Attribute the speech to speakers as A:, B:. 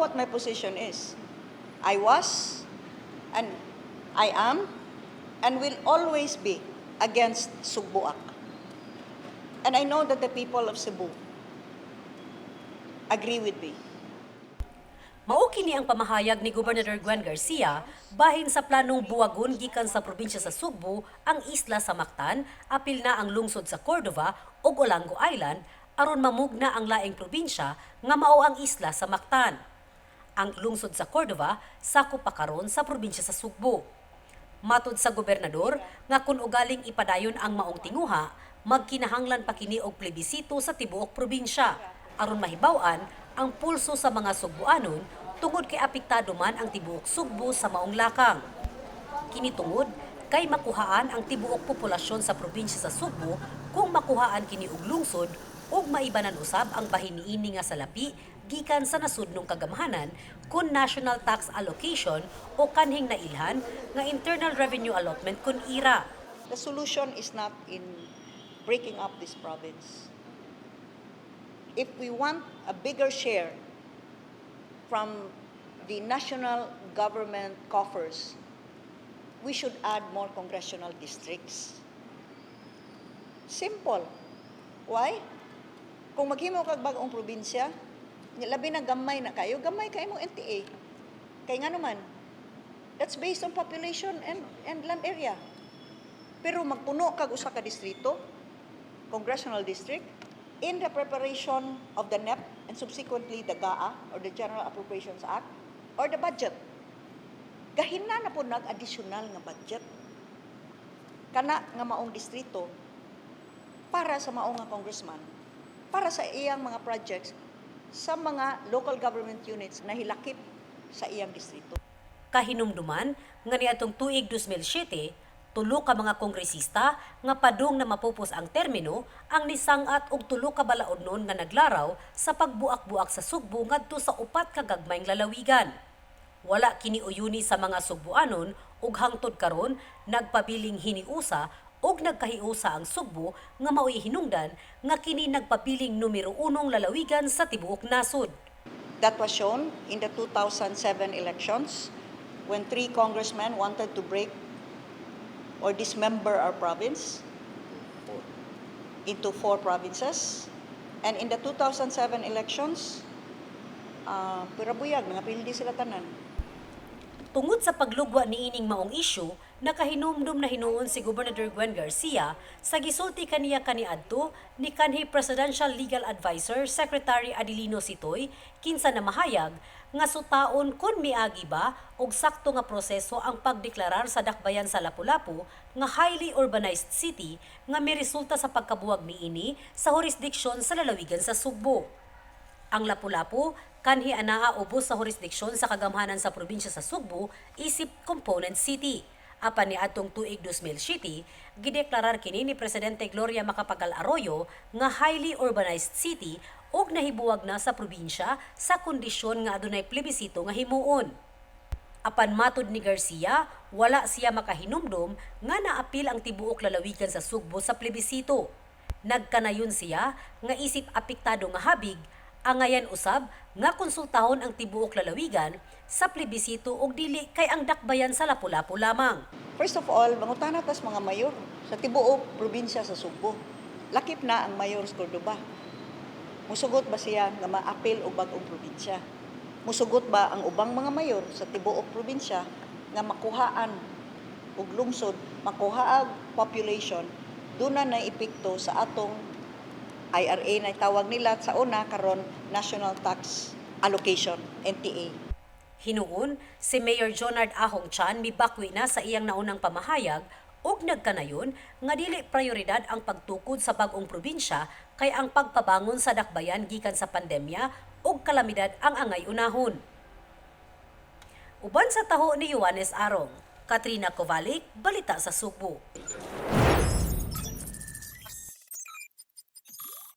A: what my position is. I was, and I am, and will always be against Sugbuac. And I know that the people of Cebu agree with me.
B: Mao kini ang pamahayag ni Gobernador Gwen Garcia bahin sa planong buwagon gikan sa probinsya sa Sugbo ang isla sa Mactan, apil na ang lungsod sa Cordova ug Olango Island aron mamugna ang laing probinsya nga mao ang isla sa Mactan. Ang lungsod sa Cordova sakop pa karon sa probinsya sa Sugbo. Matod sa gobernador nga kun ugaling ipadayon ang maong tinguha, magkinahanglan pa kini og plebisito sa tibuok probinsya aron mahibaw-an ang pulso sa mga Sugbuanon tungod kay apektado man ang tibuok Sugbo sa maong lakang. Kini tungod kay makuhaan ang tibuok populasyon sa probinsya sa Sugbo kung makuhaan kini og lungsod ug maibanan usab ang bahin niini nga salapi gikan sa nasudnong kagamhanan kon National Tax Allocation o kanhing nailhan nga Internal Revenue Allotment kon IRA.
A: The solution is not in breaking up this province. If we want a bigger share from the national government coffers, we should add more congressional districts. Simple. Why? Kung maghimo kag bag-ong probinsya, labi na gamay na kayo, gamay kaayo imong NTA. Kay nga naman, that's based on population and land area. Pero magpuno kag usa ka distrito, congressional district, in the preparation of the NEP and subsequently the GAA or the General Appropriations Act or the budget. Gahina na pud nag-additional nga budget. Kana nga maong distrito para sa maong nga congressman, para sa iyang mga projects sa mga local government units na hilakip sa iyang distrito.
B: Kahinumduman nga niadtong tuig 2007, tulo ka mga kongresista nga padung na mapupos ang termino ang nisangat og tulo ka balaodnon nga naglaraw sa pagbuak-buak sa Sugbo ngadto sa upat ka gagmayng lalawigan. Wala kini uyuni sa mga Sugbuanon ug hangtod karon nagpabiling hiniusa ug nagkahiusa ang Sugbo nga mao'y hinungdan nga kini nagpabiling numero unong lalawigan sa tibuok nasod.
A: That was shown in the 2007 elections when three congressmen wanted to break or dismember our province into four provinces. And in the 2007 elections, pero buyag, mga pildi sila tanan.
B: Tungod sa paglugwa niining maong isyu, nakahinumdum na hinuon si Gobernador Gwen Garcia sa gisulti kaniya kaniadto ni kanhi Presidential Legal Advisor Secretary Adelino Sitoy, kinsa namahayag nga sutaon kon miagi ba og sakto nga proseso ang pagdeklarar sa dakbayan sa Lapu-Lapu nga highly urbanized city nga miresulta sa pagkabuwag niini sa jurisdiksyon sa lalawigan sa Sugbo. Ang Lapu-Lapu kanhi anaa ubos sa jurisdiksyon sa kagamhanan sa probinsya sa Sugbo isip component city. Apan niadtong tuig 2007, gideklarar kini ni Presidente Gloria Macapagal Arroyo nga highly urbanized city ug nahibuwag na sa probinsya sa kondisyon nga adunay plebisito nga himuon. Apan matud ni Garcia, wala siya makahinumdom nga naapil ang tibuok lalawigan sa Sugbo sa plebisito. Nagkanayon siya nga isip apektado nga habig, angayan usab nga konsultahon ang tibuok lalawigan sa plebisito og dili kay ang dakbayan sa Lapu-Lapu lamang.
A: First of all, mangutana tas mga mayor sa tibuok probinsya sa Sugbo. Lakip na ang mayor sa Cordova. Musugot ba siya nga maapil og bag-ong probinsya? Musugot ba ang ubang mga mayor sa tibuok probinsya nga makuhaan og lungsod, makuha og population, duna na epekto sa atong IRA na tawag nila sa una, karon National Tax Allocation, NTA.
B: Hinuon, si Mayor Jonard Ahong Chan mibakwi na sa iyang naunang pamahayag ug nagkanayon nga dili prioridad ang pagtukod sa bag-ong probinsya kay ang pagpabangon sa dakbayan gikan sa pandemya ug kalamidad ang angay unahon. Uban sa taho ni Yohanes Arong, Katrina Kovalik, Balita sa Sugbo.